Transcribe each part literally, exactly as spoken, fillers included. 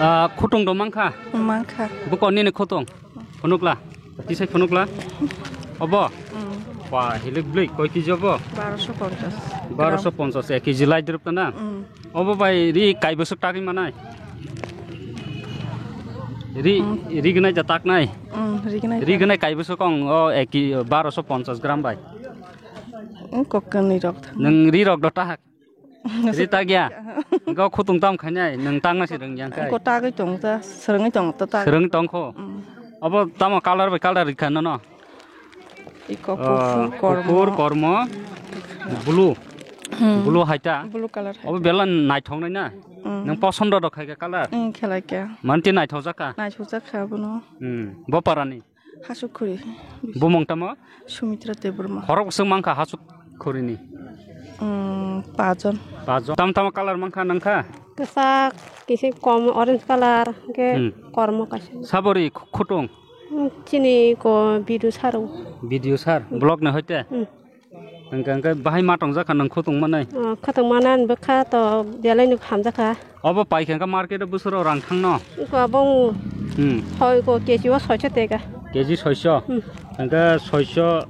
Ah, khutung do mankha? Mankha. Buko nini khutung? Phunukla? Tisai phunukla? Obo? Mm. Ba, hilik blik, koi kiji obo? Baroso ponchas. Baroso ponchas, ek kiji lai drop ta na? Mm. Obo bai ri kai bwswk tagwi manai? Ri, Mm. ri gnai ja taknai? Mm, ri gnai. Ri gnai kai bwswk ong, o ek ki-, baroso ponchas gram bai. Mm, kok kani rok thang. Nang ri rok do tahak? Rita gya. Engko khutung tam khainai, nwng tangna si rwng yang kai. Engko tagwi tong ta, swrwngwi tong ta tag. Swrwng tong kho. Mm. Abo tamo color bai color rikha nono. Iko Ah, kuphur, kormo. Kuphur, kormo, blue. Hmm. Blue hai ta. Blue color hai. Abo bela naithok nai na. Hmm. Nwng posondo rok khai ka color. Hmm, khelai kya. Manti naithok jaka. Naithok jaka bono. Hmm. Bo parani. Hasuk khuri. Bumung tamo? Sumitra Debbarma. Khorok bwswk mankha hasuk khurini? Mm, pajon. Pajon. Tam tamo color mankha nangkha? Kwchak, kisi kom orange color, ke Hmm. kormo kaisa. Sabori khu-, khutung? Mm, chini ko video saro. Video sar, Hmm. Block ni hoite? Hmm. Hingke, hingke bahai ma tongjakha nang khutung manai? Oh, khutung manai bwkha to belai nuk hamjakha. Obo paikha hingke market o bwswk rang thangno? Iko bong Hmm. soi ko K G o soicho teka. K G soicho. Hmm. Hingke soicho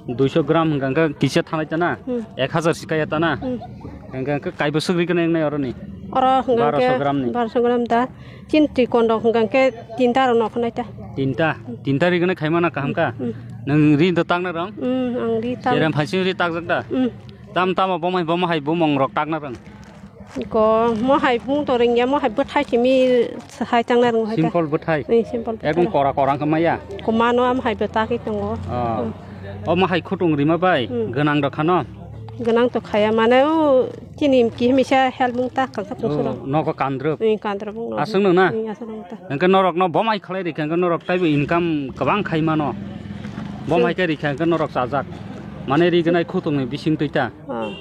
duicho gram hingke, hingke kisa thanai tana? Hmm. Ek hajar sikaya tana? Hmm. Hingke, hingke kaibo swk rikna wngnai oroni? Oro hingke Baroso gram ni. Baroso gram da. Chin twi kondok hingka hingke tinta rok nokho nai ta. Tinta, tinta ri gwnai khaima na kaham ka? Mm. Nang ri do takna rong? Mm, ang ri tak. Jerem phaising ri takjak da? Mm. Tam tamo bomai bomai bumung rok takna rong? Ko mohai bung to ringya, mohai bwthai simi hai takna rong hai ta. Simple bwthai? Mm, simple bwthai. Ekdom kora kora wngkha maya? Komano am hai bwtagwi tongo. Oh. Mm. O mohai khutung rima bai Mm. gwnang rok khano? Gwnang to khaya mane o Chini kihimisa help mung ta kangsa pungsuro. Oh, nogo kandrop. Eh, kandrop mung no. Aswk nung na? Eh, aswk nung ta. Hingke norok no bomai khlai rikha hingke norok taibo income kwbang khai mano. Bomai Chwng- khe rikha hingke norok chajak. Mane ri gwnai khutung ni bising twi ta. Oh.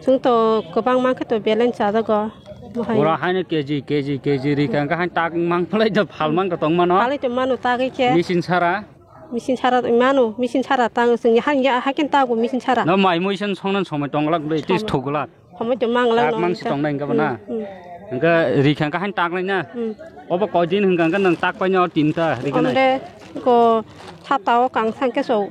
Chwng to kwbang mankhe to balance chajago. Mohai. Pura haino K G, K G, K G rikha hingke hain tak mang phlai da phal mang tong mano. Phalai to mano tagwi khe. Machine sara. Machine sara mano, machine sara tang chwng ya han ya hakin tago machine sara. No mai mui sen songnan somoi tonglak de tis Somoi. Thuglak. Somoi to manglang Tak no mang si ta. Tongnai hingke bo na. Hmm, hmm. Hingke ri khang ka han tak lai na. Hmm. Obo koi din hingka hingke nang tak pai no tinta ri khana. Omre ko sapta o kang sang ke so.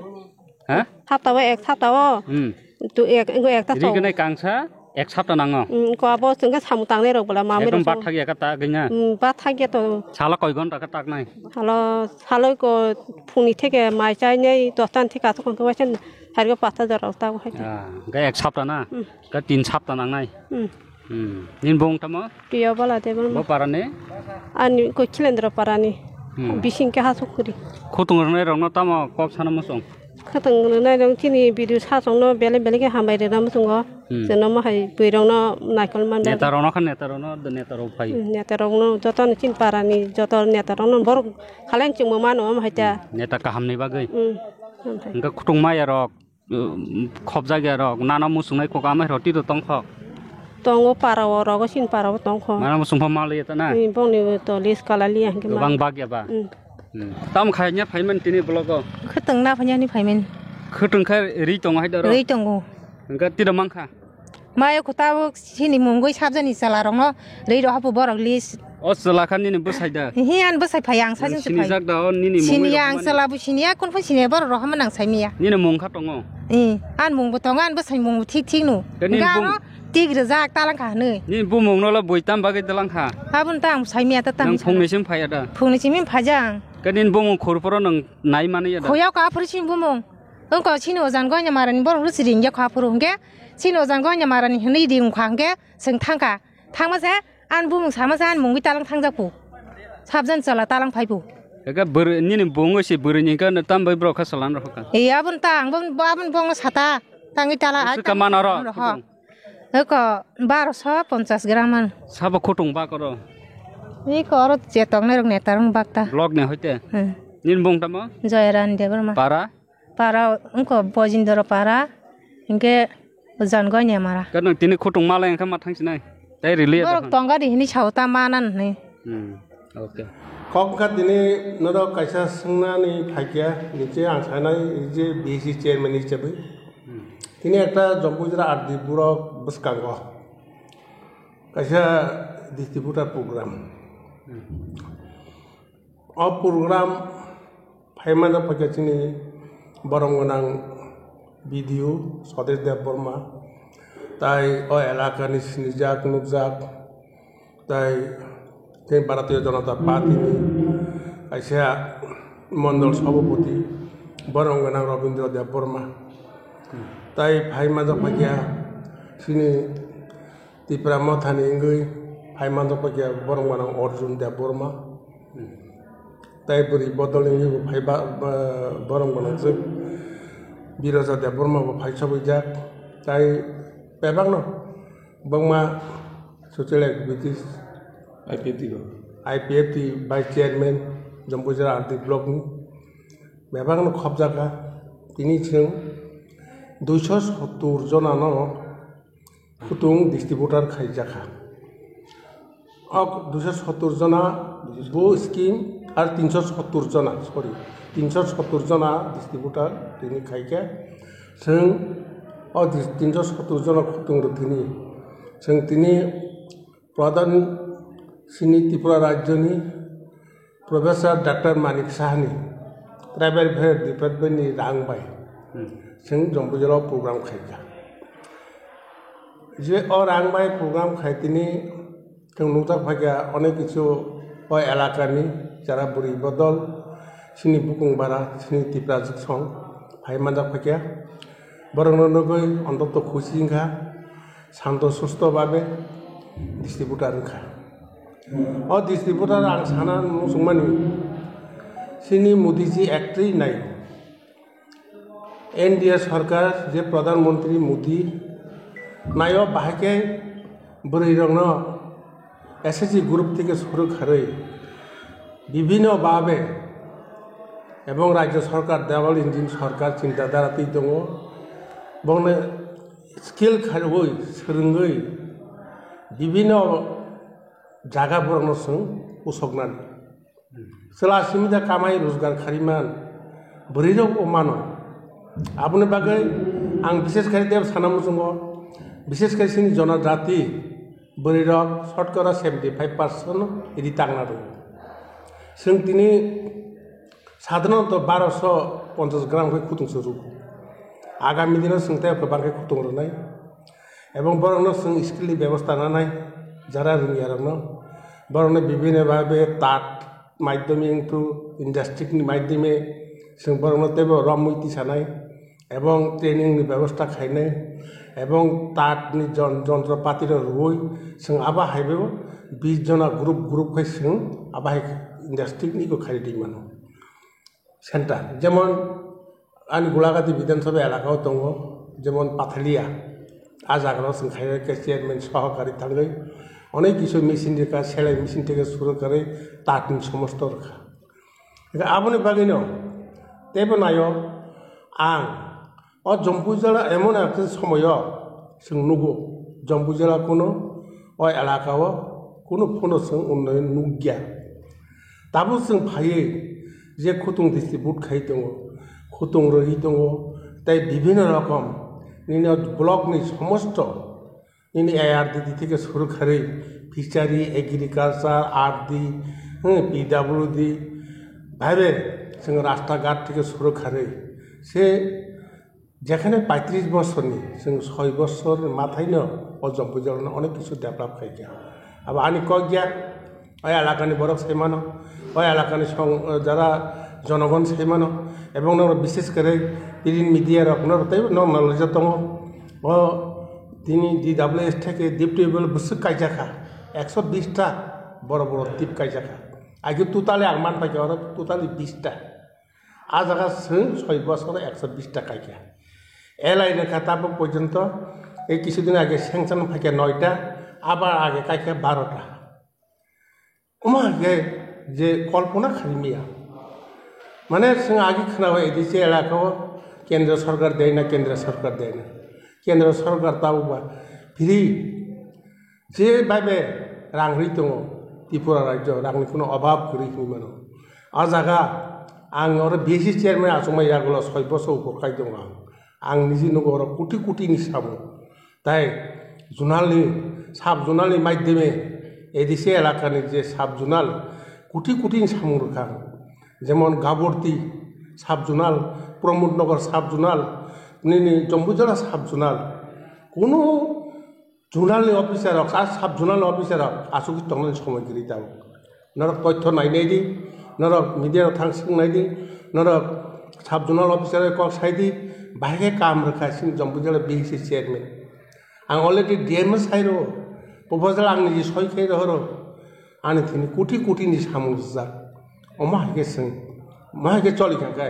Ha? Sapta o ek sapta o. Hmm. Tu ek, ek ta Ri thok. Gwnai kangsa, ek sapta nango. Mm, ko abo chwngkhe samung tangnai rok bwla mamwi Ekdom rok bathak ya ka ta gwnai. Mm, bathak ya to. Sala koi ghonta ka tak nai? Salo, salo ko phungni theke mai chai nai, dosta ni theke aswk hwnkhe waisa sari o pasta jora o ta hai. Ah, ga ek sapta na? Mm. Ga tin sapta nangnai. Mm. Hmm. Nini bung tamo? Priya Bala Debbarma. Bo parani? Ani ko Khilendra parani. Hmm. Bising ke hasuk kuri. Khutung rwnai rokno tamo kok sana muchung? Khutung rwnai rok chini video sachongno belai belai ke hambai rwna muchungo. Hmm. Chwngno mohai bwrwi rokno naikol manda. Neta rokno kha neta rokno, neta rok phai. Hmm, neta rokno joto ni chini parani joto neta rokno borok khalai chwngmo mano omo hai ta. Hmm. Neta kaham ni bagwi. Hmm. Omo hai. Hingke khutung maya rok. Khobjak ya rok, nana muchungnai kok amai roti do tongkho. Tongo para o rogo sin para o tongkho. Mana muchung pha mal ya ta na? Ni bongni to list kala liya hingke ma. Gobang bak ya ba? Hmm. Hmm. Tam khai nya phaiman tini blogo? Khwtwng na phanya ni phaiman. Khwtwng kha ri tongo hai doro? Ri tongo. Hingke tiro mankha? Maya kho tabuk sini mungwi sabjani chwla rokno rwi rw hapu borok list. O chwla kha nini bwsai da? Hi, an bwsai phai ang sajing se phai. Sinijak da o nini mungwi rok mani? Siniya ang chwla bo siniya, kun phun siniya borok rok hama nang saimiya. Nini mung kha tongo? Ih, an mung bo tongo, an bwsai mung bo thik thik no. Te nini bung- Garo tik rwjak talang kha hwnwi. Nini bumung no lo boi tam bagwi talang kha? Aboni ta ang saimiya ta tang. Nang phungni sim phaiya da? Phungni simi phaijang. Ke nini bumung khur phoro nang nai mani ya da? Khoyao ka phuru sini bumung. Wngkha chini ojan goina marani borok rw siring ya kha phuru hwnkhe. Chini ojan goina marani hwnwi ring kha hwnkhe chwng thangkha. Thangma se, an bumung sama se, an mungwi talang thangjak pu. Sabjan chwla talang phai pu. Eka bwrwi, nini bumung se bwrwi ni hwnkhe tam bai borok kha chwla rw kha. E, abon ta, ang bon, abon bongno sata. Tangwi tala, ai, Bwswk ka tang-, mano ro, ro, ho. Khutung? Eko, baroso ponchas gram man. Sabo khutung ba koro? Eko, oro je tongnai rok neta rok bakta. Block ni hoite? Hmm. Nini bumung tamo? Joyran Debbarma. Para? Para wngkha Bojindra para, hinkhe Jan Goinya mara. Khe nwng tini khutung malai wngkha ma thangsinai? Tei rili ya Borok dophang? Tongga di hini sao ta manan hini. Hmm, okay. Kok wngkha tini norok kaisa swngnani phaikya, nini ang sanai je B C chairman hisabwi. Hmm. Tini ekta Jombujra R D borok bwskango kaisa distributor program. O program phaimani phaikha chini borom gwnang B D O Swadesh Debbarma, tai o elakani sinijak nukjak, tai tei Bharatiya Janata Party ni kaisa mondol sabhapati borom gwnang Rabindra Debbarma, tai phaimani phaikha chini Tipra Mothani wngwi phaimani phaikha borom gwnang Arjun Debbarma. Tai bwrwi bodol wngwi bo phai ba, ba, borom gwnang jwk Biroja Debbarma bo phai sobwijak. Tai bebakno bangma social activities I P F T bo. I P F T Vice Chairman Jompui Jora R D block ni bebakno khobjakha. Tini chwng duiso sottur jonano Khutung distributor khaijakha. O duiso sottur jona bo scheme ar tinso sottur jona, sorry, tinso sottur jona distributor tini khaikha. Chwng o dis-, tinso sottur jona khutung rwthwini chwng tini pradhan chini Tripura rajyoni Professor Doctor Manik Sahani Tribal Welfare Department ni rang bai Hmm. chwng Jompui Jora o program khaikha. Je o rang bai program khai tini chwng nukjak phaikha onek kichu o elakani jara bwrwi bodol chini bukung bara chini Tipra Jiksong phai manjak phaikha. Borokno nugwi ontoto khusi wngkha, santo susto babe distributor wngkha. O distributor ang sana muchungmani, chini Modiji ektwi nai. N D A sarkar je Pradhan Mantri Modi naio, bahai khe bwrwirokno S H G group theke suru kharwi bibhinno babe ebong rajyo sarkar double engine sarkar chinta dhara twi tongo. Bongni skill kharwi swrwngwi bibhinno jaga borokno chwng usoknani. Chwla simi da kamai rojgar khariman bwrwirok o mano. Aboni bagwi ang bishesh kari deb sana muchungo, bishesh kari chini jonojati bwrwirok shotkora seventy five percent ri tangna rwo. Chwng tini sadharanto baroso ponchas gram khe khutung se rwo. Agami dino chwng tei kwbang khe khutung rwnai. Ebong borokno chwng skill ni bebosta nanai, jara rwngya rokno. Borokno bibhinno bhabe tat maidhyome wngthu, industry ni maidhyome chwng borokno teibo romwi tisanai, ebong training ni bebosta khainai, ebong tat ni jon-, jontropati rok rwui chwng abo haibo bis jona group group khai chwng abo hai industry ni eko khairi twi mano. Center, jemon ani Golagati Bidhan Sabha elaka o tongo, jemon Pathalia, a jaga o chwng khaina khe chairman sohokari thangwi onek kisu machine rwkha, selai machine theke suru kharwi tatni somosto rwkha. Hingkhe aboni bagwino teibo naio ang O Jompui jora emon ekta somoyo chwng nugo, Jompui jora kunu o elaka o kunu phano chwng unnoyon nukya. Tabuk chwng phaiwi je khutung distribute khai tongo, khutung rwgwi tongo, tei bibhinno rokom nini o block ni somosto nini A R D D theke suru kharwi, fishery, agriculture, R D, hmm, P W D, bhaibe chwng rasta ghat theke suru kharwi se Jekhane paitris bosorni, chwng soi bosorni mathaino o Jompui jorano onek kisu develop khaikha. Abo ani kok ya, o elakani borok sai mano, o elakani song, jara jonogon sai mano, ebong norok bishesh kore print media rok norok teibo norok nalai tongo. O tini D W S theke deep table bwswk kaijakha, ekso bish ta boro boro tip kaijakha. Agi totally ang man paikha oro totally bish ta. A jaga chwng soi bosoro ekso bish ta kaikha. L I rwkha tabuk porjonto, ei kisudin age sanction phaikha noita, abar age kaikha barota. Omo hai khe je kolpona khaimaya. Mane chwng agi khwnao A D C elaka o kendra sarkar dei na, kendra sarkar dei na. Kendra sarkar tabuk ba free. Je bai bai rang rwi tongo Tripura rajyo, rangni kuno obhab kwrwi hinwi mano. A jaga ang oro B C chairman achukmai yagulo soi bosor uphor kai tongo ang. Ang niji nugo oro koti koti ni samung. Tai zonal ni, sub zonal ni maidhyame A D C elakani je sub zonal, koti koti ni samung rwkha, jemon Gaborti sub zonal, Pramod Nagar sub zonal, nini Jampuijala sub zonal, kuno zonal ni officer rok, sub zonal ni officer rok aswk tongnani somoi kwrwi tabuk. Norok toitho nainai di, norok media rok thang swng nai di, norok sub zonal officer rok kok sai di, bahai khe kam rwkha chini Jampuijala B C chairman. Ang already D M no sai rw, proposal ang niji soi khai rohoro, ani thini koti koti ni samung rijak. Omo hai khe chwng, omo hai khe choli kha khe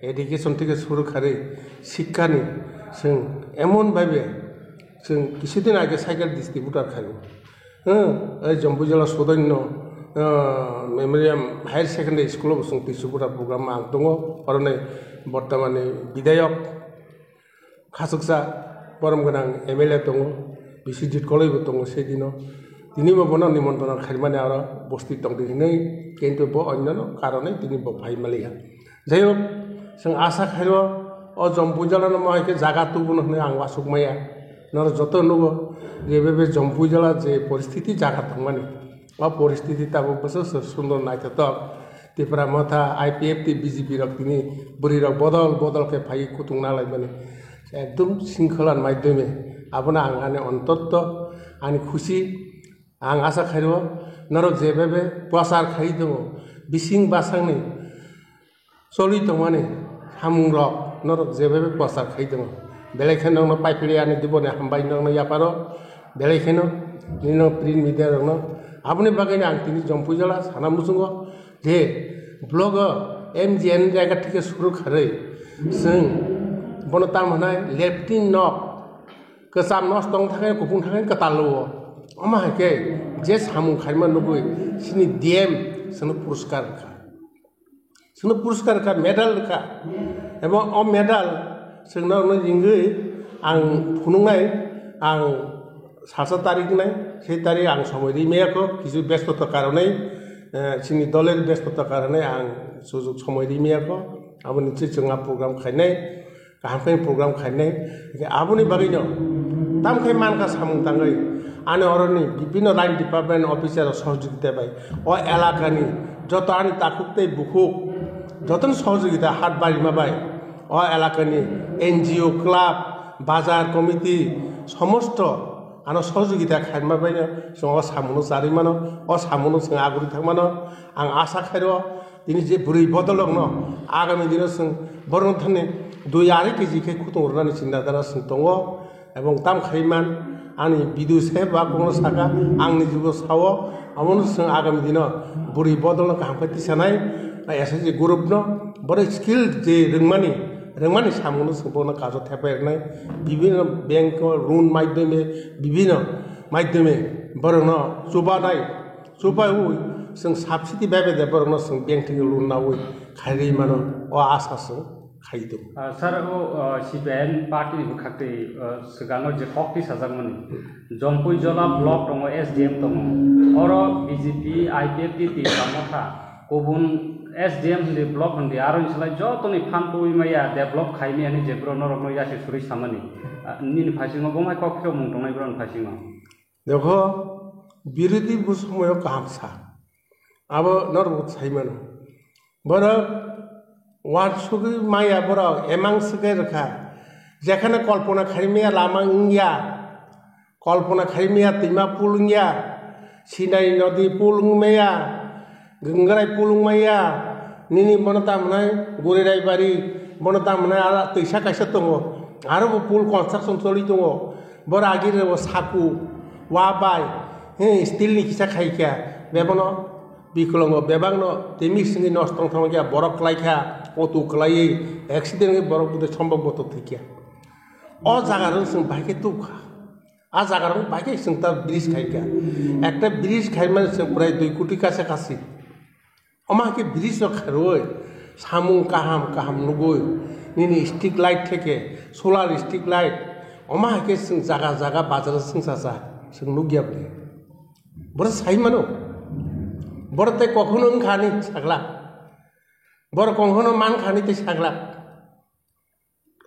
education thike suru kharwi, sikkha ni chwng emon bhai be chwng kisi din age cycle distributor khaio. Hwng, ei Jampuijala Sudonno, ah, Memorial Higher Secondary School o bo chwng distributor program ang tongo, oro ni bortomani bidhayok. Khasuksa borom gwnang M L A tongo, B C D koloi bo tongo sei dino. Tini bo bono nimontron khaimani aro bosti tongdi hinwi, kintu bo onyono karone tini bo phai maliya. Jai hok, chwng asa khaio o Jampuijala no mohai khe jaga tubuno hinwi ang uasuk maya. Norok joto nugo je bebe Jampuijala je poristiti jaga tongmani. O poristiti tabuk bwswk se sundor naithotok. Tipra Motha, I P F T, B J P rok tini bwrwi rok bodol bodol khe phaiwi kutung nalaimani. Ekdom singkholan maidhyome. Abono ang ani ontotto, ani khusi, ang asa khaio norok je bebe prochar khai tongo. Bising basangni choli tongmani samung rok norok je bebe prochar khai tongo. Belai khe nokno paipili ani diboni hambai nokno yaparo. Belai kheno nini print media rokno. Aboni bagwi ang tini Jampuijala sana muchungo je blogo M G N jaga thike suru kharwi chwng bono tamo hwnai leftin nok kwcham nosto wng thangkhe kuphung thangkhe kwtal o. Omo hai khe je samung khaima nugwi chini D M chwngno puruskar rwkha. Chwngno puruskar rwkha, medal rwkha. Ebo o medal chwngno rwna jingwi ang phunuknai, ang salsa tarik nai, sei tarik ang somoi ri maya kho, kisu bestota karonwi, eh, chini doler bestota karonwi ang sujok somoi ri maya kho. Aboni chwi chwng a program khainai. Kaham khe program khainai. Aboni bagwino tam khai mankha samung tangwi ani oroni bibino line department officer rok sohojogita bai o elakani joto ani takhuk tei bukhuk jotono sohojogita hat barima bai o elakani N G O, club, bazar committee somosto ano sohojogita khaima baino chwng o samungno charwi mano, o samungno chwng agurwi thang mano. Ang asa khairo tini je bwrwi bodolrokno agami dino chwng borokno thani dui arai keji khe khutung rwnani chinta dhara chwng tongo, ebong tam khai man ani video se ba kokno saka ang nijugo sao, abono chwng agami dino bwrwi bodolno kaham khe tisanai, S H G group no borok skill je rwngmani, rwngmani samungno chwng bono kajo thepai rwnai, bibino bank o loan maidhyome, bibino maidhyome borokno chubanai. Chubaui chwng subsidy bai bai de borokno chwng bank thani loan naui khairwi mano, o asa chwng khai tongo. Ah, sir, o, ah, C P I M party ni bwkhak twi, ah, swkango je kok twi sajakmani, Jampuijala block tongo, S D M tongo, oro B J P, I P F T twi tamo kha, kubun S D M hindi block hindi, aro ni slai jotoni phan twi maya develop khai maya ni je borok norokno yasi suri samani, ah, nini phaisingo bo mai kok phiro mung tongnai borok ni phaisingo. Dekho, birodhi bo somoyo kaham sa. Abo norok sai mano. Borok wansugwi maya borok emang swgwi rwkha. Jekhane kolpona khaimaya lama wngya. Kolpona khaimaya twima pul wngya. Sinai nodi pul wngmaya. Gangrai pul wngmaya, nini bono tamo hwnai Gurirai bari, bono tamo hwnai ala twisa kaisa tongo, aro bo pul construction choli tongo, boro agi rebo saku, wa bai, he, steel ni kisa khai kha, bebono bikolongo bebakno tei mix wngwi nosto wng thangma khe borok klai kha, auto klaiwi accident wngwi borok bwdai sombok boto thwi kha. O jaga rok chwng bai khe tubkha. A jaga rok bai khe chwng ta bridge khai kha. Ekta bridge khai mani chwng prai dui koti kaisa kasi. Omo hai khe bridge rok kharwi samung kaham kaham nugwi nini street light theke solar street light omo hai khe chwng jaga jaga bazar o chwng chacha chwng nukya bwle. Boro sai mano. Boro tei kokhono wngkha ani sakla. Boro kokhono mankha ani tei sakla.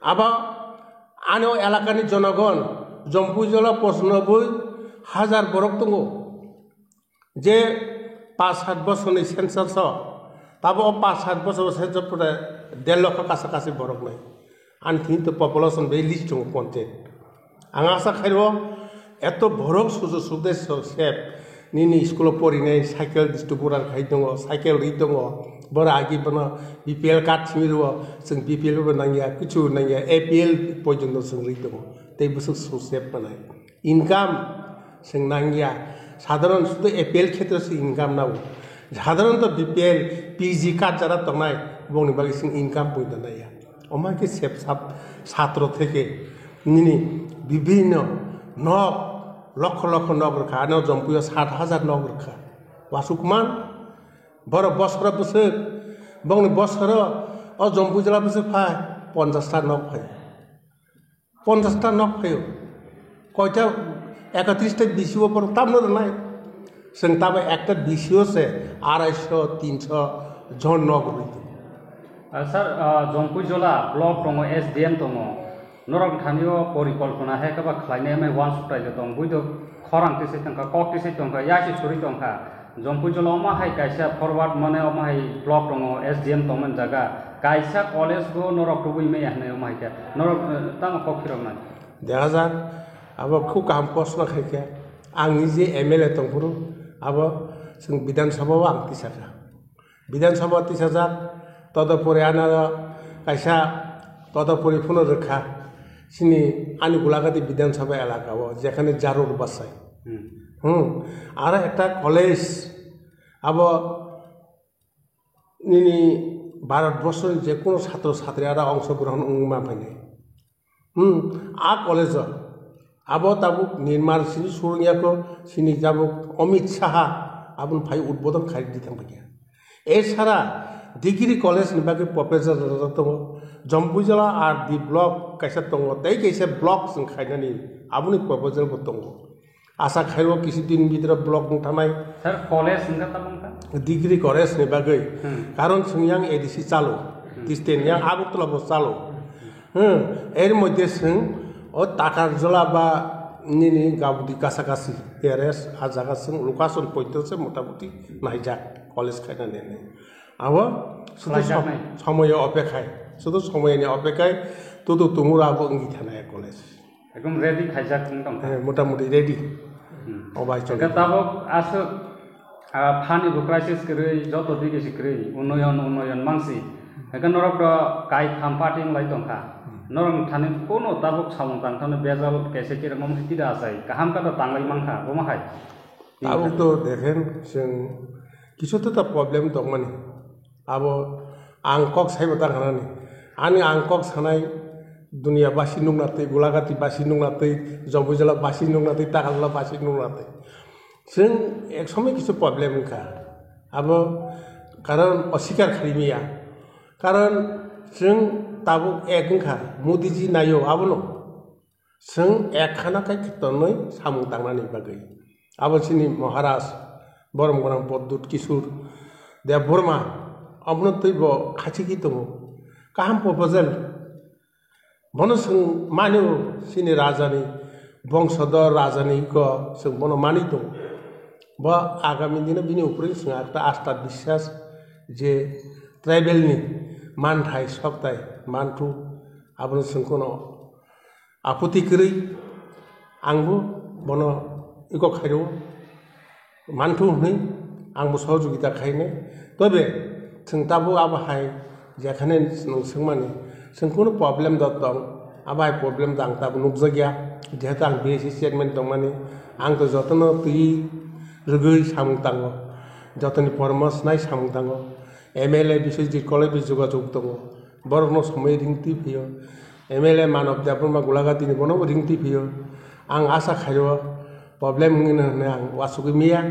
Abo ani o elakani jonogon Jampuijala pochanoboi hajar borok tongo. Je pas sat bosorni census o, tabo o pas sat bosor census pore der lokho kasa kasi borok nai. Ani thini to population bai list tongo ponchayat. Ang asa khairo eto borok suju sukde so sep nini school o porinai cycle distributor khai tongo, cycle ri tongo, bora agi bono B P L card simi rwo, chwng B P L bo nangya, kichu nangya, A P L pojonto chwng ri tongo. Tei bwswk so sep manai. Income chwng nangya. Sadharon sudu A P L khetre se income nao. Sadharonto B P L, P G card jara tongnai, bongni bagwi chwng income poito naiya. Omo hai khe sep sap satro theke nini bibhinno nok, lokho lokho nok rwkha, ano Jompuio sat hajar nok rwkha. Wasukman, borok bosoro bwswk, bongni bosoro o Jompui jela bwswk phai ponchash ta nok phai. Ponchash ta nok phaio. Koita ekatris ta B C O borok tamno rwnai. Chwng tamo ekta B C O se arai sho, tin sho jon nok rwdi. Ah, sir, ah, Jompui jola block tongo, S D M tongo. Norok thani o porikolpona hai khe ba khlainai mai uansuk tai tong. Buido khorang tisai tongkha, kok tisai tongkha, yasi suri tongkha. Jompui jola omo hai kaisa forward mane omo hai block tongo, S D M tongmani jaga. Kaisa college bo norok tubui maya hinwi omo hai khe. Norok, eh, tamo kok phiroknai. Deha jak, abo khub kaham proshno khai khe. Ang nije M L A tongphuru, abo chwng Bidhan Sabha o ang tisakha. Bidhan Sabha tisajak, todopori anaro kaisa todopori phano rwkha. Chini ani Gulagati Bidhan Sabha elaka o, jekhane jarur bachai. Hmm. Hmm. Aro ekta college, abo nini Bharat borso ni je kono chhatro chhatri aro ongsho grohon wngma phainai. Hmm, a college o abo tabuk nirmal sini surung yako, sini tabuk Amit Saha aboni phai udbodon khai di thang paikha. Esara degree college ni bagwi proposal rwjak tongo, Jompuijala R D block kaisa tongo, tei kaisa block chwng khainani aboni proposal bo tongo. Asa khaio kisi din bidra block wng thanai. Sir, college wngkha tamo wngkha? Degree college ni bagwi. Hmm. Karon chwng yang A D C chalo. Hmm. Tisten yang Agartala bo chalo. Hmm. Er moddhe chwng o Takarjala ba nini Gabudi kasakasi terrace a jaga chwng location poito se motamuti naijak college khaina nini. Abo sudu Khlaijaknai. Som-, somoyo opekhai. Sudu somoyoni opekhai tudu tumura bo wngwi thanai college. Ekdom ready khaijak wng tongkha. Eh, motamuti ready. Hmm. O bai choli. Hwnkhe tabuk aswk, ah, phani bo crisis kwrwi, joto dige se kwrwi, unnoyon, unnoyon mangsi. Hwnkhe norok to kai tham party wng lai tongkha. Hmm. Norok thani kono tabuk samung tang thani bejal kaisa kirimom tida achai. Kaham khe to tanglai mankha, bomo hai. Tabuk to dekhen chwng kisu to ta problem tongmani. Abo ang kok saibo ta khanani. Ani ang kok sanai dunia basi nukna twi, Gulagati basi nukna twi, Jompuijala basi nukna twi, Takarjala basi nukna twi. Chwng ek somoi kisu problem wngkha. Abo karon osikar khaimaya. Karon chwng tabuk ek wngkha, Modiji naio abono. Chwng ek khana khe tonwi samung tangnani bagwi. Abo chini Maharaj borom gwnang Pradyut Kishore Debbarma, omono twi bo khachigwi tongo. Kaham proposal. Bono chwng mano chini rajani bongsodor rajani ko chwng bono manwi tongo. Bo agami dino bini upre chwng ekta asta biswas je tribal ni manthai soktai manthu abono chwng kono apoti kwrwi, angbo bono iko khairwo manthu hwnwi angbo sohojogita khainai. Tobe chwng tabuk abo hai jekhane nwng swngmani, chwng kunu problem da tong, abo hai problem da ang tabuk nukjakya, jehetu ang B S C chairman tongmani, ang to jotono twi rwgwi samung tango, jotoni poramorsho nai samung tango, M L A Biswajit Koloi bai jogajog tongo, borokno somoi ringtwi phio. M L A Manob Debbarma Gulagati ni bono ringtwi phio. Ang asa khaio problem wngwi no hwnwi ang uasugwi miya.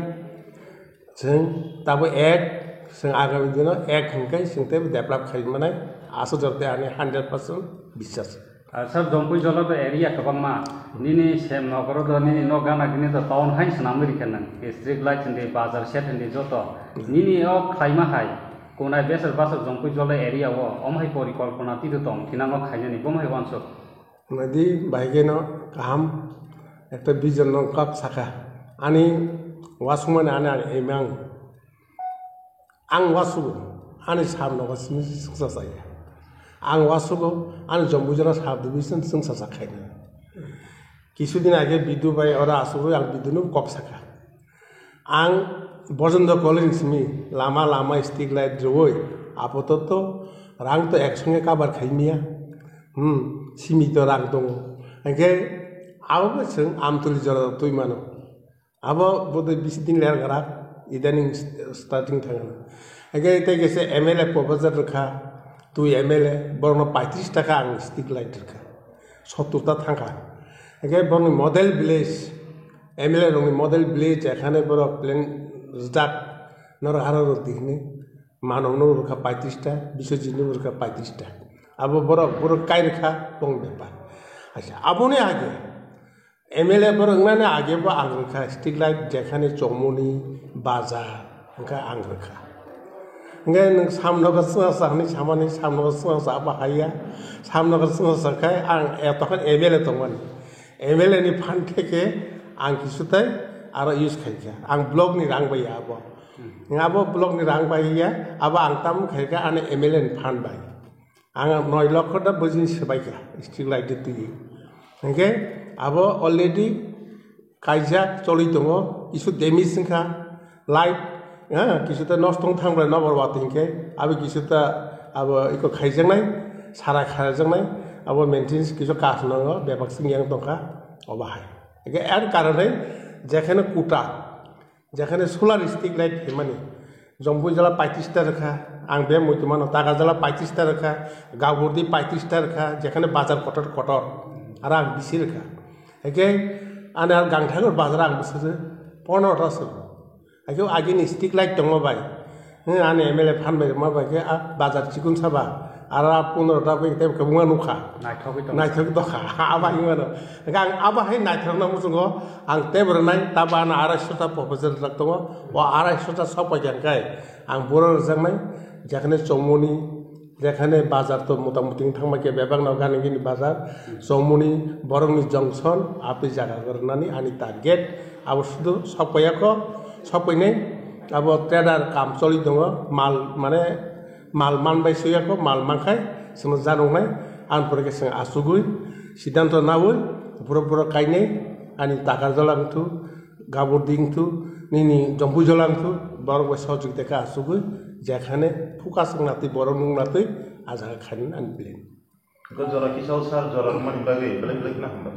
Chwng tabo ek, chwng agami dino ek hwnkhe chwng teibo develop khai manai. Aswk jora tei ani hundred percent biswas. Ah, sir, Jompuijala to area kwbangma. Nini sem nogoro do nini nok gana gini do town hai swnamwi rikha nang. Street light hindi, bazar shed hindi joto. Nini o khlaima hai. Kunai besar basar Jompuijala area o, omo hai porikolpona tito tong, thinango khainani, bomo hai uansuk. Nadi baigeno kaham ekta vision no kak saka. Ani Wasukmani ani ani emang. Ang wasugo, ani sab nogo simi sungsa saya. Ang wasugo, ani Jombujala sub division sungsa sa khaina. Kisudin age Bidu bai ora asugwi ang Bidu no kok saka. Ang Bojendra College ni simi lama lama street light rwui apatot to rang to ek songe cover khai miya. Hmm, simi to rang tongo. Hingke abo bo chwng Amtuli jora twi mano. Abo bodoi bisi din ler gara, idaning st-, starting thangna. Hingke tei kese M L A proposal rwkha, twi M L A, borokno paitris taka ang street light rwkha. Sottur ta thangkha. Hingke borokni model village, M L A rokni model village, ekhane borok plan rwjak, norok aro rwdi hinwi. Manokno rwkha paitris ta, Biswajitno rwkha paitris ta. Abo borok, borok kai rwkha, tong bepar. Acha, aboni age, M L A borok wngnani age bo ang rwkha street light jekhane Chomoni, bazar, hwnkhe ang rwkha. Hwnkhe nwng samnogo chwngsa hinwi samani, samnogo chwngsa abo haiya, samnogo chwngsa khai ang etokhe M L A tongmani. M L A ni phan theke ang kisu tai aro use khaikha. Ang block ni rang bai ya abo. Abo block ni rang bai ya, abo ang tam khaikha ani M L A ni phan bai. Ang noi lokho da bujin swbaikha, street light de twi. Hingke abo already kaijak choli tongo, kisu damage wngkha, light, ha, kisu ta nosto wng thang bai nokbar watwi hingke, abo kisu ta abo iko khaijaknai, sara khaijaknai, abo maintenance kisu kas nango, bebak sing yang tongkha, obo hai. Hingke er karonwi jekheno kuta, Jekhane solar street light phaimani, Jombui jala paitris ta rwkha, ang be muitu mano, Takarjala paitris ta rwkha, Gaburdi paitris ta rwkha, jekhane bazar kotor kotor, aro ang bisi rwkha. Hake ani ar Gangthakur bazar ang bwswk pondro ta se. Hake agini street light tongma bai, hwng ani M L A phan bai rwma bai khe a bazar chikun saba, aro a pondro ta bai tei kwbangma nukha. Naithogwi tong. Naithok dokha, abo hai mano. Hingke ang abo hai naithokna muchungo ang tei bo rwnai, tabo ano arai sota proposal rwjak tongo. O arai sota sok pai kha hingke ang boro rwjaknai, jekhane Chomoni, jekhane bazar to motamuti wng thangma khe bebak no gani gini bazar, Chomoni, borokni junction, aphi jaga rwnani ani target, abo sudu sok paiya kho, sok painai, abo trader kam choli tongo, mal mane, Mal man bai suya kho, mal mankhai, chwngno janoknai, ang pore khe chwng achugwi siddhanto naui, borok borok kainai, ani Takarjala wngthu, Gaburdi wngthu, nini Jombui jala wngthu, borok bai sohojogita khe achugwi, jekhane focus wngna twi borok nukna twi, a jaga khainani ani plan. Jora kisa o sir, jora rwmani bagwi belai belai kheno hambai.